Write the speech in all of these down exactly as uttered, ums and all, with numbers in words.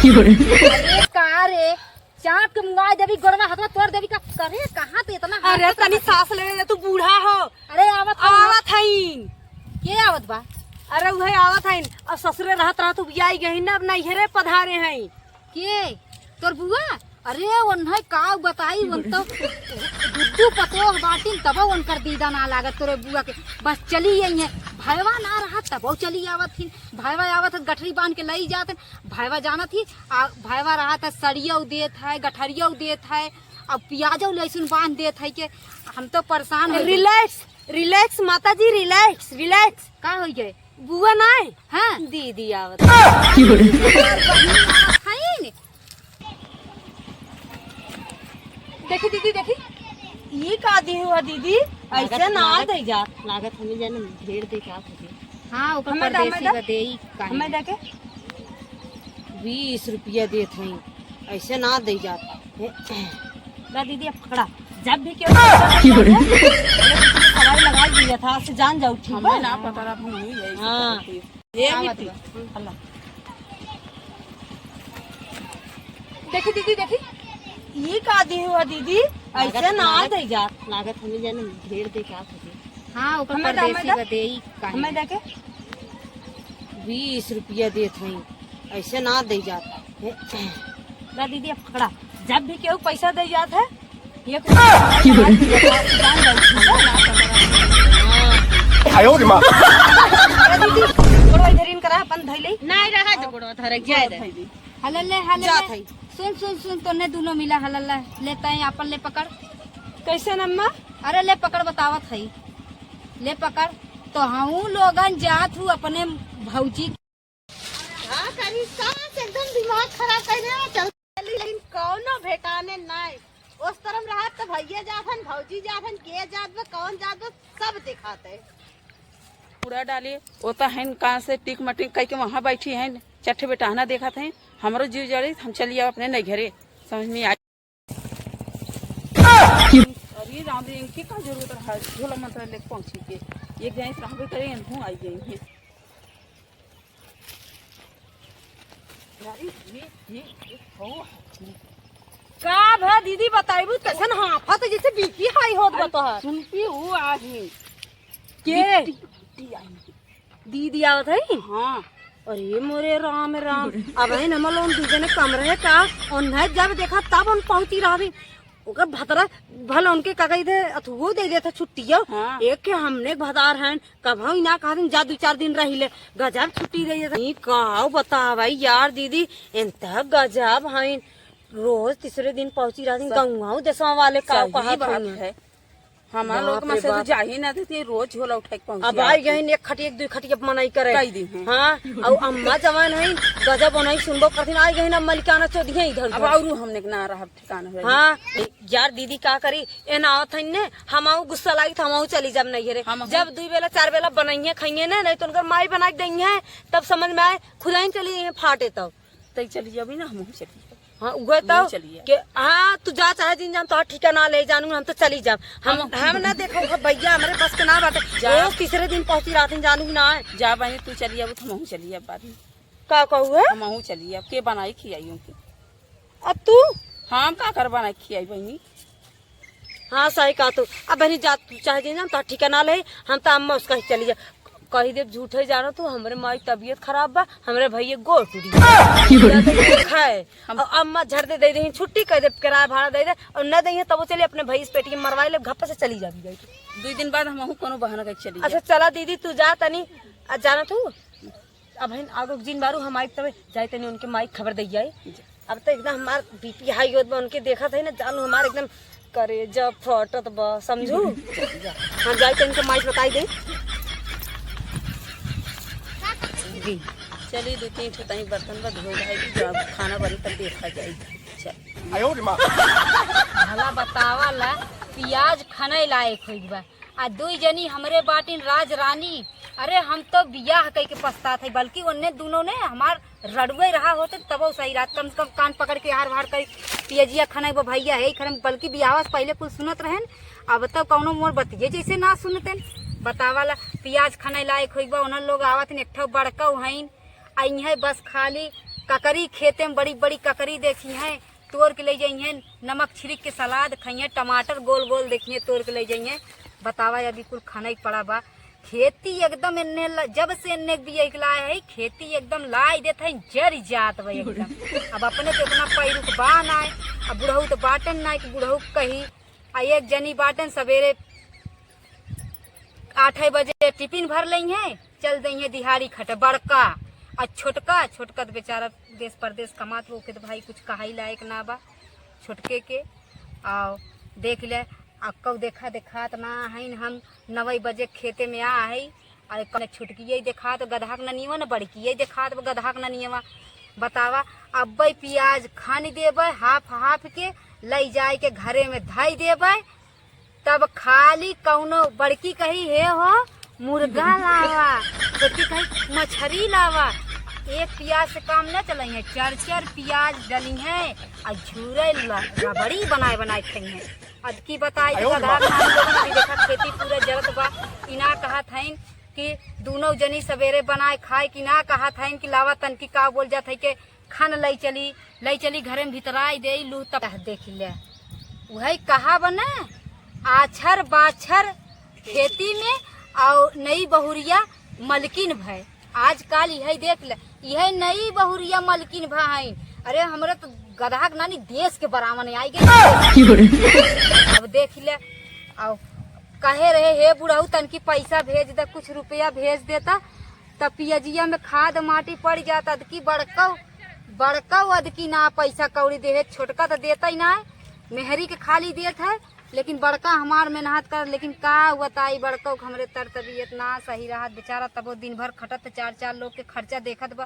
अरे का रे, चाट के मुंगा देबी, गोड़वा हथवा तोड़ देबी का? करे कहाँ तो इतना अरे हाथ तनी हाथ सांस लेवे दे, तू बूढ़ा हो। अरे आवत हई। आवत हईन। के आवत बा? अरे उहे आवत हईन, अब ससुरे रहत रहत उबियाई गई ना, अब नैहरे पधारे हईन। के? तोर बुआ? अरे ओन्हे का बताई, ओन तो दुद्दू पतोह बाटिन, तबो ओनकर दीदा ना लागत तोरे बुआ के। बस चली आई है, भयवा ना रहा तबो चली आवत हिन। भयवा आवत है, गठरी बांध के लई जात है। भयवा जानत ही, आ भयवा रहत है, सड़ियो देत है, गठरियो देत है, अब पियाजो लहसुन बांध देत है के। हम तो परेशान हो गए। Relax, relax माता जी, relax, relax। का हो गए? बुआ नाय? हाँ। दीदी आवत। की बोले? हईन। देखी दीदी, देखी। ये का दी हुआ दीदी? ऐसे लागत, ना लागत, दे जात। लागत हमें जाने ढेर दे के आवत है। हाँ, ओकर हमें दा, परदेसी हमें दा। बा, देई काहे? हमें दा के? बीस रुपया देत हई, ऐसे ना दे जात। ला दीदी, अब पकड़ा। जब भी केहू की बोले? सवाल लगा दिया था, से जान जाऊ, ठीक हमें बा? ना पता रहा, हम वही है, ऐसे हाँ। करती है। ये का भी बात थी। बा? हल्ला। देखी दीदी, देखी। ये का दी हुआ दीदी? ऐसे लागत, ना लागत, दे जात। लागत हमें जाने ढेर दे के आवत है। हाँ, ओकर हमें दा, परदेसी हमें दा। बा, देई काहे? हमें दा के? बीस रुपया देत हई, ऐसे ना दे जात। ला दीदी, अब पकड़ा। जब भी केहू पैसा दे जात है, ये कुछ की बोले? जान जाऊ, ठीक है? आयो रे माँ। ए दीदी, गोड़वा इधर इन करा, अपन धइले। नहीं रहा तो गोड़वा धरे, जाए दे। हलले, हलले। जात है। सुन, सुन, सुन, तोने दोनों मिला हलले। ले तैं आपन ले पकड़। कैसे नम्मा? अरे ले पकड़, बतावत है। ले पकड़। तो हूँ लोगन जात हूँ अपने भौजी। हाँ, करी सास एकदम दिमाग खराब कर देना चल। लेकिन कौनो भेटाने नाय। उस तरफ रहत तो भैया जात हन, भौजी जात हन, के जात बा, कौन जात बा, सब दिखाते। पूरा डाले, वो तो हन कहाँ से टिक मटिक कह के वहाँ बैठी हन, चट्ठे बेटहना देखत हन, हमरो जीव जड़ी, हम चली आव अपने नैहरे, समझ में आई। अरे राम रे, इनके का जरूरत रहा, झोला मंत्र लेके पहुँची के, एक जाए रहबे करे, इनहू आई गई हैं। अरे, ये, ये, ये, हो। का भा दीदी बताइबू, कैसन हाफत जैसे BP high होत बा तोहार। सुन के वो आ गई। के? बिट्टी, बिट्टी आई। दीदी आवत है? हाँ। अरे मोरे राम राम, अब है न मलोन दू जने कम रहे का, और नहीं जब देखा तब उन पहुँची रहबी। ओकर भतरा भला उनके का कही दे, अथुओ दे देता छुट्टियो। हाँ। एक के हमने भतार हैं, कभऊ ना कहत जा दू चार दिन रही ले, गजब छुट्टी दे देता। ई का बतावा यार दीदी, इन त गजब हैं, रोज तीसरे दिन पहुँची रहती सही। गंगाऊ देशवा वाले का सही कहत बात हैं। है। हमार लोग बाप रे में से तो बाप। जा ही ना देती, रोज झोला उठा के पहुँची अब आई आती। गई एक खटिया, एक दुई खटिया मनाई करे। कई दिन है। हाँ, और अम्मा जवान है, गजब ओनही सुनबो करथिन, आई गई ना मलिकाना चोदिया इधर अब उधर। और हमने के ना रहा ठिकाना है। हाँ, यार दीदी का करी, एन आवत है ने, हमाऊ गुस्सा लागी त हमाऊ चली जाब नैहरे। हम जब दुई बेला चार बेला बनाइए खाइए ने, नहीं तो उनकर माई बना के देइए, तब समझ में आए, खुदा ही चली जाइए फाटे तब। तई चली जाबी ना, हमहू चली जाब। हाँ, उहे तो हमहू चली जाब। के, हाँ, तू जा चाहे जिन जान, तोहार ठिकाना ले जानू, हम तो चली जाब। हम, हम हम ना देखो, हो भैया, हमरे बस के ना बाटे। जा। रोज तीसरे दिन पहुँची रात में जानू ना आए। जा बहनी, तू चली जाबू, तो हमहू चली जाब बाद में। का कहू है? हमहू चली जाब, के बनाई खियाई उनके? अब तू? हम का कर बनाई खियाई बहनी? हाँ, सही कहा तू। अब बहनी जा, तू चाहे जिन जान, तोहार ठिकाना ले, हम तो अम्मा उसका ही चली जा। कही देब झूठे जानो तू, हमरे माई तबीयत खराब बा, हमरे भैया गोड़ टूट गया। है। हम और अम्मा झट दे दे दे छुट्टी, कह दे किराया भाड़ा दे दे, और न दे तब चलिए अपने भैया से पेटी में मरवाई ले, घप्पे से चली जाबी गई। दुई दिन बाद हमहू कोनो बहाना करके चली अच्छा जाब। चला दीदी, तू जा तनी, आ जाना तू। अब हम आगे जिन बारू हम आइब तबे जाए तनी उनके माई खबर दे जाए। अब तो एकदम हमार BP high होत बा, उनके देखत है ना जानू हमार एकदम करेजा फटत बा, समझू? हम जाए तनी उनके माई से बताई दे। जी। चली दो तीन ठो तनी बर्तन बा धोए धाए दी, जब खाना बनी तब देखा जाई। चल। आयो रे माँ। भला बतावा ला, पियाज खनाई लायक होई बा। आ दुई जनी हमरे बाटिन राज रानी। अरे हम तो बियाह कई के पछतात है, बल्कि ओन्ने दुनो ने हमार रड़ुए रहा होते तबो सही रहत। कम से कम कान पकड़ के हार वार करी, पियजिया खाना वो भैया है ही खरम, बल्कि बियाह से पहले कुल सुनत रहन, अब तो कौनो मोर बतिये जैसे ना सुनतेन। बतावाला पियाज खाना लायक होई बा, उन्हन लोग आवत हैं, एक ठो बड़का हईन, आ इहाँ बस खाली ककरी खेते में बड़ी बड़ी ककरी देखिहैं, तोर के लइ जइहैं, नमक छिरिक के सलाद खइहैं, टमाटर गोल गोल देखिहैं, तोर के लइ जइहैं। बतावा, अभी कुल खनइ के पड़ा बा। खेती एकदम एन्ने ल-, जब से एन्ने बिया के लाए है, खेती एकदम लाइ देत है, जरि जात बा एकदम। अब अपने तो एतना पैरुख बा नाय, अब बुढ़ऊ तो बाटेन नाय कि बुढ़ऊ कही। आ एक जनी बाटेन, सबेरे आठे बजे टिफिन भर लइहैं, चल दइहैं दिहाड़ी खटे। बड़का आ छोटका, छोटका तो बेचारा देश परदेश कमात बा, ओके तो भाई कुछ कहइ लायक ना बा छोटके के। आ देख ले, अक्कउ देखा देखात ना हइन, हम नवइ बजे खेते में आ हई, अरे कने छोटकियै देखात गदहा के ननियवा न, बड़कियै देखात गदहा के ननियवा। बतावा, अब्बइ पियाज खानी देबइ, हाफ हाफ के लइ जाइके घरे में धइ देबइ। तब खाली कउनो बड़की कही, "हे हो, मुर्गा लावा," छोटकी कही, "मछरी लावा।" एक पियाज से काम न चलइहैं, चार चार पियाज डलिहैं अउ झूरे ल-, रबड़ी बनाए बनाए खइहैं। अदकी बताई तो गदहा के नानी लोगन, अभी देखा खेती पूरा जरत बा। इना कहत हइन कि दूनों जनी सबेरे बनाए खाए कि ना कहत हइन कि लावा तनकी का बोल जात है के खान लइ चली, लइ चली घरे में भितराइ देई लूह तब देख ले। उहइ कहा बने आछर बाछर खेती में अउ नई बहुरिया मलकिन भय। आजकल इहइ देख ले, इहइ नई बहुरिया मलकिन भा हइन। अरे हमरे तो गदहा के नानी देश के बरावन आइ गइ। अब देख ले, अउ कहे रहे, "हे बुढ़ऊ, तनकी पैसा भेज दे, कुछ रुपया भेज देता, तब पियजिया में खाद माटी पड़ जाता।" अदकी बड़कऊ, बड़कऊ अदकी ना पैसा कौड़ी देहे, छोटका तो देतइ ना, मेहरी के खाली देत है। लेकिन बड़का हमार मेहनत कर, लेकिन का बताई, बड़कऊ के हमरे तर तबीयत ना सही रहत, बेचारा तबो दिन भर खटत, चार चार लोग के खर्चा देखत बा,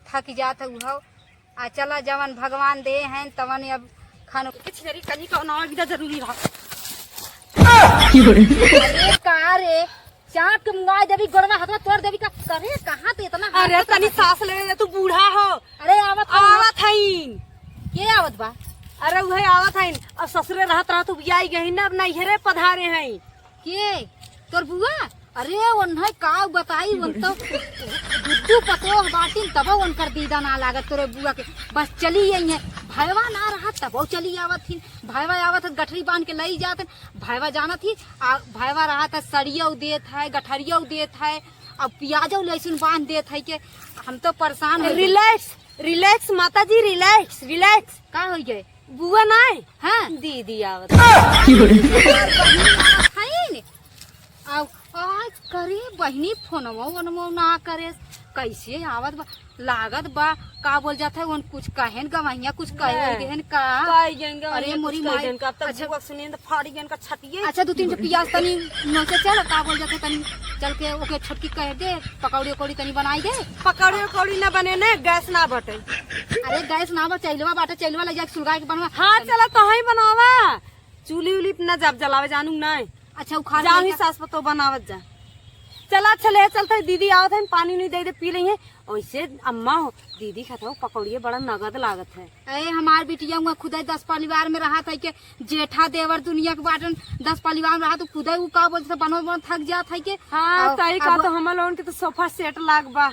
थक जात है उहउ। आ चला, जवन भगवान दे हैं तवन अब खानो। किछ मेरी कनी का ना विदा जरूरी रहा। अरे का रे, चाप के मुंगाई देबी, गोड़वा हथवा तोड़ देबी का? अरे कहाँ तू इतना हाथ अरे उठा तनी के? सांस लेवे दे, तू बूढ़ा हो। अरे आवत हौ। आवत हईन। के आवत बा? अरे उहे आवत हईन। अब ससुरे रहत रहत उबियाई गई ना, अब नैहरे पधारे हईन। के? तोर बुआ? अरे ओन्हे का बताई, ओन तो दुद्दू पतोह बाटिन, तबो ओनकर दीदा ना लागत तोरे बुआ के। बस चली अइहें, भयवा ना रहत तबो चली आवत हिन। भयवा आवत है, गठरी बांध के लई जात है। भयवा जानत ही, आ, भयवा रहत है, सड़ियौ देत है, गठरियौ देत है, अब पियाजौ लहसुन बांध देत है के। हम तो परेशान हो गए। Relax, relax माता जी, relax, relax। का होइ गए? बुआ नाय? हाँ। दीदी आवत। हईन। आउ, आज करे बहिनी फोनवो ओनवो ना करे। कैसे आवत बा? लागत बा, का बोल जात है, उन कुछ कहेन गवहिया, कुछ कहे हैं। गहन का? का गहन गवहिया अरे कुछ मोरी कह माई। देन का? अब तक अच्छा। बुआ सुनियन त फाड़ी गहन का छटिए। अच्छा, दू तीन ठो पियाज तनी नोचे चल, का बोल जात है, तनी चल के ओके छोटकी कह दे, पकौड़ी उकौड़ी तनी बनाई दे। पकौड़ी उकौड़ी ना बने ने, गैस ना बटे। अरे गैस ना बा, चैलवा बाटे, चैलवा ले जाके सुलगा के बनवा। हाँ, चला तोहई बनावा। चूल्ही उल्ही पे ना जाब जलावे जानू नाय। अच्छा, उखाड़ जाओ लेगा। ही सास पतोह बनावत जा। चला, अच्छा, ले चलते, दीदी आवत है, पानी नहीं दे दे, पी लेंगे। ओइसे अम्मा हो, दीदी खाता हो, पकौड़िए बड़ा नगद लागत है। ए, हमार बिटिया हुआ खुदे दस परिवार में रहत है के, जेठा देवर दुनिया के बाटन, दस परिवार में रहत, खुदे उ का बोलते बनवा बनवा थक जात है के। हाँ, और सही कहा, अब तो हम लोगन के तो सोफा सेट लाग बा।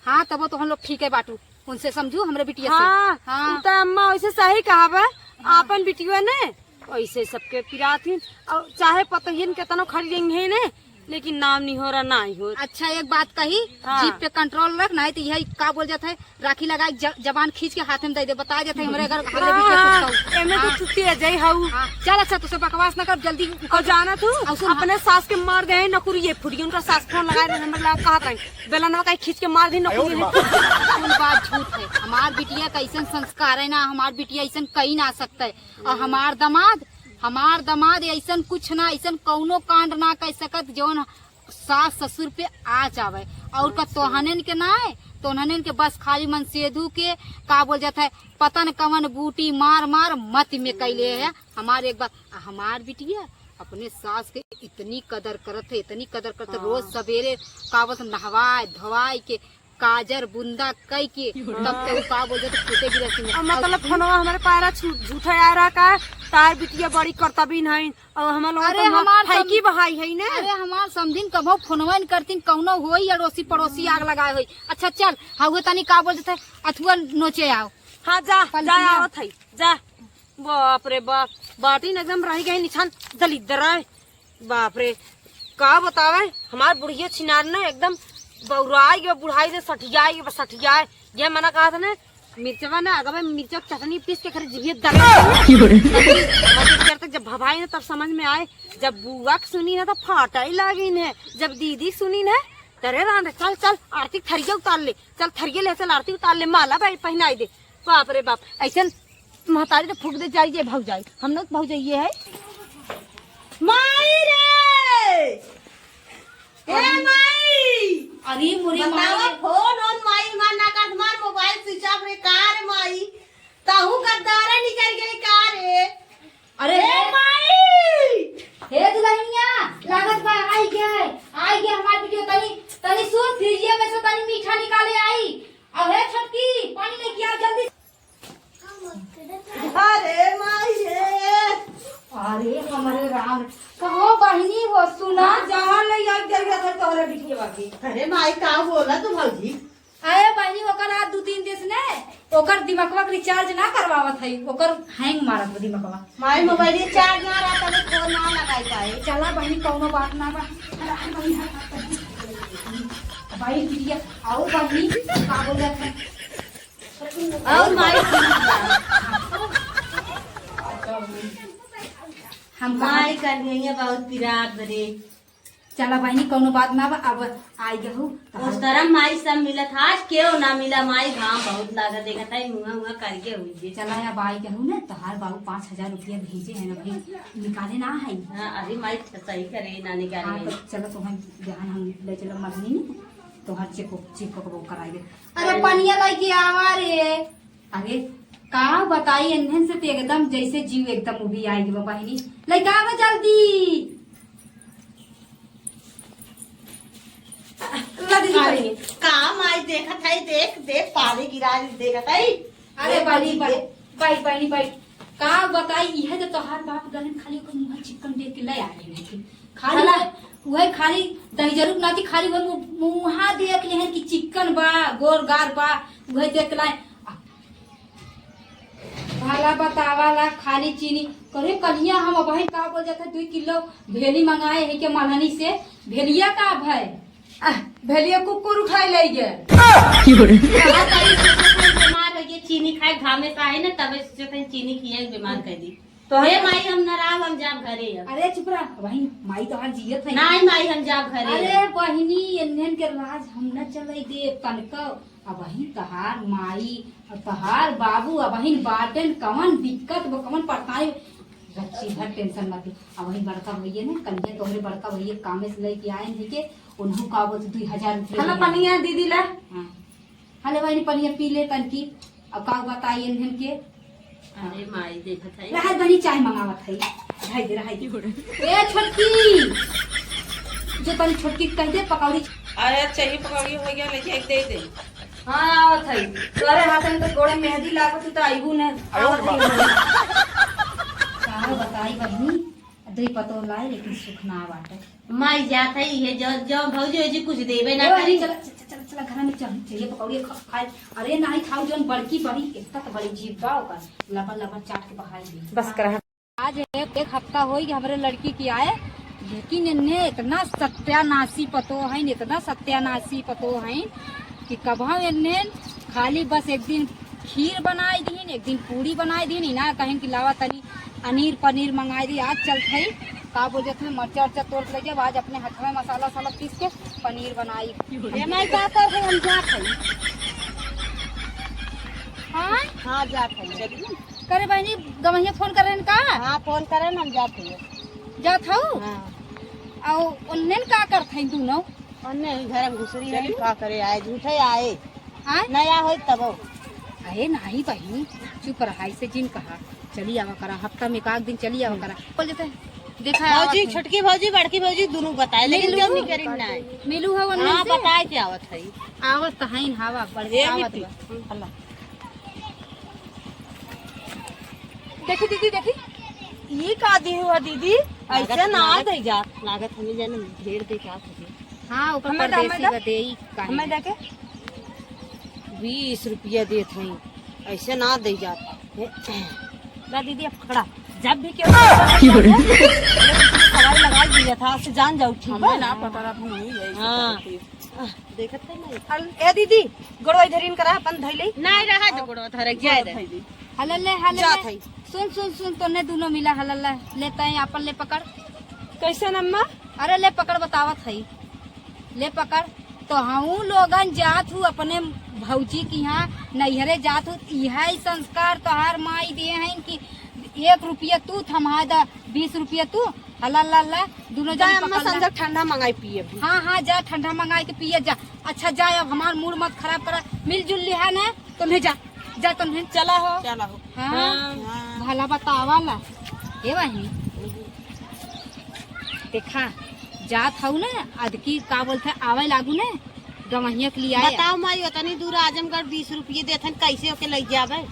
हाँ, तबो तो हम लोग ठीक है बाटू। उनसे समझू, हमरे बिटिया से। हाँ, हाँ। उ त अम्मा वैसे सही कहा बा, हाँ। आपन बिटिया ने वैसे सबके पिरात ही, और चाहे पतोहियन केतनो खड़ी रही है ने, लेकिन नाम निहोरा नाहीं होत। अच्छा, एक बात कही, हाँ। जीभ पे control रख, नाहीं तो यही का बोल जात है, राखी लगा के ज-, जबान खींच के हाथ में दे दे, बता जात है, हमरे घर, हमरे बिटिया हाँ, कुछ कहू। एमे तो हाँ। चुट्टी रह जाई हऊ। हाँ, चल अच्छा, तुझसे बकवास ना कर, जल्दी और जाना तू, और सुन, अपने सास के मार दे है नकुरी, ये फुटिया उनका सास फोन लगा रहे, नंबर लगा, कहा था। बेलनवा काहे खींच के मार दी न आयो रे माँ। कुल बात झूठ है। हमार बिटिया का अइसन संस्कार है ना, हमार बिटिया अइसन कही ना सकता है। और हमार दामाद, हमार दामाद अइसन कुछ ना, अइसन कौनो कांड ना कह सकत जौन सास ससुर पे आ जावे। और का तोहनन के ना है, तोहनन के बस खाली मनसेधु के का बोल जाता है, पता न कवन बूटी मार मार मत में कैले है। हमार एक बात, हमार बिटिया अपने सास के इतनी कदर करत है, इतनी कदर करत है। हाँ। रोज सवेरे का बोलत नहवाए धोवाए के काजर बुंदा कई के, तब केहू का बोल जात, फूटे गिरत नहीं। अब मतलब फोनवा हमारे पारा छू-, झूठा आ रहा का, तार बिटिया बड़ी करतबीन है, और हमार लोग अरे तो हमार फैकी सम-, बहाई है ना। अरे हमार समधिन कभो फोनवा न करतीन, कौनो होई अड़ोसी पड़ोसी आग लगाए होई। अच्छा चल, हाँ, उहे तनी का बोल जात है, अथुआ नोचे आओ। हाँ, जा, पलटिया। जा, आवत है, जा। बाप रे बाप, बाटी न एकदम रह गई निछान दलिद्दर है। बाप रे, का बतावे, हमार बुढ़िया छिनार न एकदम बौराई गई, बुढ़ाई से सठियाई गई, बस सठियाए। ये मना कहा था ना, मिर्चवा ना, अगर मैं मिर्चा के चटनी पीस के खरे जिभिया दबे। की हो रे? मतलब, जब भभाई ना तब समझ में आए, जब बुआ के सुनी ना तो फाटा ही लागी ने, जब दीदी के सुनी ना, तरे रांधे, चल, चल, आरती के थरिया उतार ले, चल, थरिया ले, चल, आरती उतार ले, माला भाई पहनाई दे। बाप रे बाप, ऐसन महतारी तो फूक दे जाइए भौजाई, हम लोग भौजाइए है। माई रे, ए माई, अरे मोरे बतावा, माई रे। फोन ओन माई मार ना कर, मार मोबाइल स्विच ऑफ रे, का रे माई, ताहू गद्दारा निकल गई का रे? अरे ए हे माई! हे दुल्हनिया, लागत बा आई गए, आई गए हमार बिटिया, तनी, तनी सुन, फ्रिजिया में से तनी मीठा निकाले आई। अब हे छोटकी, पानी लेके आओ जल्दी। अरे माई रे! अरे हमरे राम, कहो बहिनी हो, सुना। हाँ, जहाँ ले आई जल्दी तोहरे बिटिया के। अरे माई, का बोला तू भौजी? अरे बहिनी, ओकर आज दू तीन दिन से ने, ओकर दिमगवा के recharge ना करवावत हई, ओकर hang मारत बा दिमगवा। माई, मोबाइल recharge ना रहता तो फोन ना लगाई पाए। चला बहिनी, कौनो बात ना बा। अरे बहिनी, भाई बिटिया, आओ बहिनी, का बोल जात है? और माई, हम माई कन्हैया बहुत पिरात बरे। चला बहिनी, कौनो बात ना बा, अब आई गहू। उस तरह माई सब मिलत, आज केहू ना मिला माई, घाम बहुत लागत, देखत है मुँह मुँह करके हुई जे। चला, अब आई गहू ना, तोहार बाबू पाँच हजार रुपया भेजे है ना भाई, निकाले ना है। हाँ, अरे माई, सही करे, ना निकाले हाँ, है। तो चलो, तोहन बिहान हम ले चलो मधुनी में, तोहार check, check कराइए। अरे, अरे। पनिया लेके आवा रे। अरे, का बताई, एन्हन से तो एकदम जैसे जीव एकदम उबी आई गवा बहिनी। लइका आवा जल्दी। ला दीदी, अरे, पानी। का माई देखत है, देख, देख, पानी गिरा देखत है। अरे, देख, बहिनी, देख। बहिनी, बहिनी, बहिनी। का बताई, इहे तो तोहार बाप गलन खाली ओकर मुँह चिक्कन देख के ले आ गए हैं। खाली खाला। उहे, उहे खाली दही जरूर नाती, खाली उहे मु-, मुँहा देख लेहन कि चिक्कन बा, गोर गार बा, उहे देख के लाए। भला बतावा ला खाली चीनी। करे कन्हिया हम अबहिन का बोल जात है, दुई किलो भेली मंगाए है के मलहनी से, भेलिया का भय? आह, भेलिया कुकुर खाए ले गए। की हो रे? कहा तारी सोचत है बीमार हो गई, चीनी खाए घामे से आए ना, तबे सोचत है चीनी खियाए बीमार कर दी। तो हे माई, हम ना रहब, हम जाब घरे अब। अरे चुप रह, वही माई तोहार जियत है। नहीं माई, हम जाब घरे अरे अब। बहिनी, एन्हन के राज हम न चले देब तनको। अबहिन तहार माई, तहार बाबू अबहिन बाटेन, कवन दिक्कत बा, कवन परेशानी बा। बच्ची भर tension मत ले। अबहिन बड़का भैया ने, कन्हैया तोहरे बड़का भैया कामे से लेके आए हैं के, उन्हों का वो दुई हजार रुपया चला दिया। पनिया दीदी ला। हाँ। हले बहिनी पनिया पी ले तनकी। अब का बताई इन्हन के? अरे माई देखत है। रहा बनी चाय मंगावत है। रहाई दे, रहाई दे। ए छोटकी, जो तनी छोटकी कह दे पकौड़ी। अरे चाहिए पकौड़ी हो गया, लेके एक दे दे। हाँ, आवत है। तोरे हाथ में तो गोड़े मेहंदी लागत, तू तो आइबू ने। आवत है। का बताई बहिनी, दुई पतोह लाए लेकिन सुख ना बाटे। माई जात है, ये जो, जो भौजी, भौजी कुछ देबे ना ए, करी। चला, चला, चला, चला, घर में चल, चाहिए पकौड़ी खा, खाए। अरे नाही खाऊ, जौन बड़की बड़ी, इतना तो बड़ी जीभ बा ओकर, लबर लबर चाट के बहाई दे। बस करा। आज एक, एक हफ्ता होई कि हमरे लड़की के आए, लेकिन इन्हें इतना सत्यानाशी पतोह है, इतना सत्यानाशी पतोह है कि कबहूँ इन्हें खाली बस एक दिन खीर बनाई दीन, एक दिन पूड़ी बनाई दीन, इना कहिन कि लावा तनी अनीर पनीर मंगाई दी। आज चलत है, का बोलत है, मरचा उरचा तोड़ के ले जाब, आज अपने हथवा मसाला वसाला पीस के पनीर बनाई। ए माई, का कर है, हम जात है। हाँ? हाँ, जात है। करे बहिनी, गवैया फोन करे का? हाँ, फोन करे, हम जात है। जात हऊ? हाँ। अउ उन्नेन का करत है दोनों? अन्ने ही घर में घुसरी है, का करे आए, झूठे आए। आए? नया होई तबो। अरे नाही बहिनी, चुप रहा, ऐसे जिन कहा, चली आवा करा, हफ्ता में एक आध दिन चली आवा करा। बोल देते हैं, देखा, भौजी, आवत है। छोटकी भौजी, बड़की भौजी, दुनू बताए, लेकिन मिलू? केहू निकरी ना है। मिलू है ओन्ने हाँ, से? बताए के आवत है। आवत तो है, हवा बढ़ ये आवत भी बा। देखी दीदी, देखी, ये का दी हुआ दीदी? लागत, ऐसे ना लागत, दे जा। लागत हमें जाने ढेर दे के आवत है। हाँ, ओकर हमें दा, हमें परदेसी दा। बा, देई काहे? हमें दे के? बीस रुपया देत हई, ऐसे ना दे जात। ला दीदी, अब पकड़ा। जब भी केहू सवाल लगा दिया था, उससे जान जाऊ, ठीक हमें बा? ना पता रहा, हम वही यही हाँ। सोचत रही। आह, देखत है नहीं। अल-, ए दीदी, गोड़वा इधर इन करा, अपन धइले। नहीं रहा तो गोड़वा धरे, जाए दे। धइले। हलल ले, हलल जात ले। हई। सुन, सुन, सुन, तोने दुनो मिला हलल ले। ले तैं आपन ले पकड़। कैसे नम्मा? अरे ले पकड़, बतावत हई। ले पकड़। तो हऊ लोगन जात हू अपने भौजी की यहाँ नैहरे जात हू, इहै संस्कार तोहार माई दिए हैं कि एक रुपया तू थमा द, बीस रुपया तू। हला ला ला, दुनो जा जने अम्मा, पकड़ ला। संजय ठंडा मंगाई पिए भी। हाँ, हाँ, जा ठंडा मंगाई के पिए जा। अच्छा जा, अब हमार मूड मत खराब करा, मिलजुल लिहा ना, तुम्हें जा, जा तुम्हें। चला हो। चला हो। हाँ, हाँ। भला बतावा ला। ए बहिनी, देखा, जात हऊ ना, अदकी का बोलते, आवे लागू ना, गवहिया के लिए आया। बताओ माई, उतनी दूर आजमगढ़ बीस रुपये देथन, कैसे ओके लइ जावे?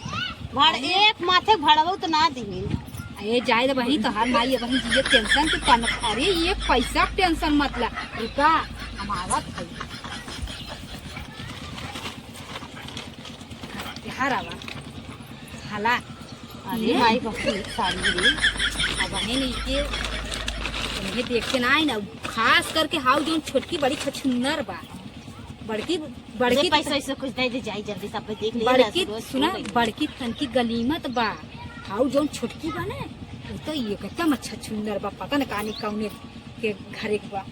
भाड़ अरे। एक माथे भड़वो तो ना दिहिन। ए, जाए दे बहिन, तोहार माई बहिन जी, ये टेंशन तू कम, अरे, ये पैसा के टेंशन मत ला, रुका, हम आवत हई। बिहार आवा, हाला। अरे ये? माई, बहुत नीक साड़ी रे। अब बहिन, इके, इन्हें देख के ना आई ना, खास करके हाउ जौन छोटकी बड़ी छछुन्नर बा। बड़की, बड़की ले पैसा वैसा कुछ दे दे, जाई जल्दी से, अब देख ले, बड़की, सुना, बड़की तनकी गलीमत बा। हाउ जौन छोटकी बा ना, वो तो एकदम अच्छा छुन्नर बा, पता न कानी कौने के घरे के बा।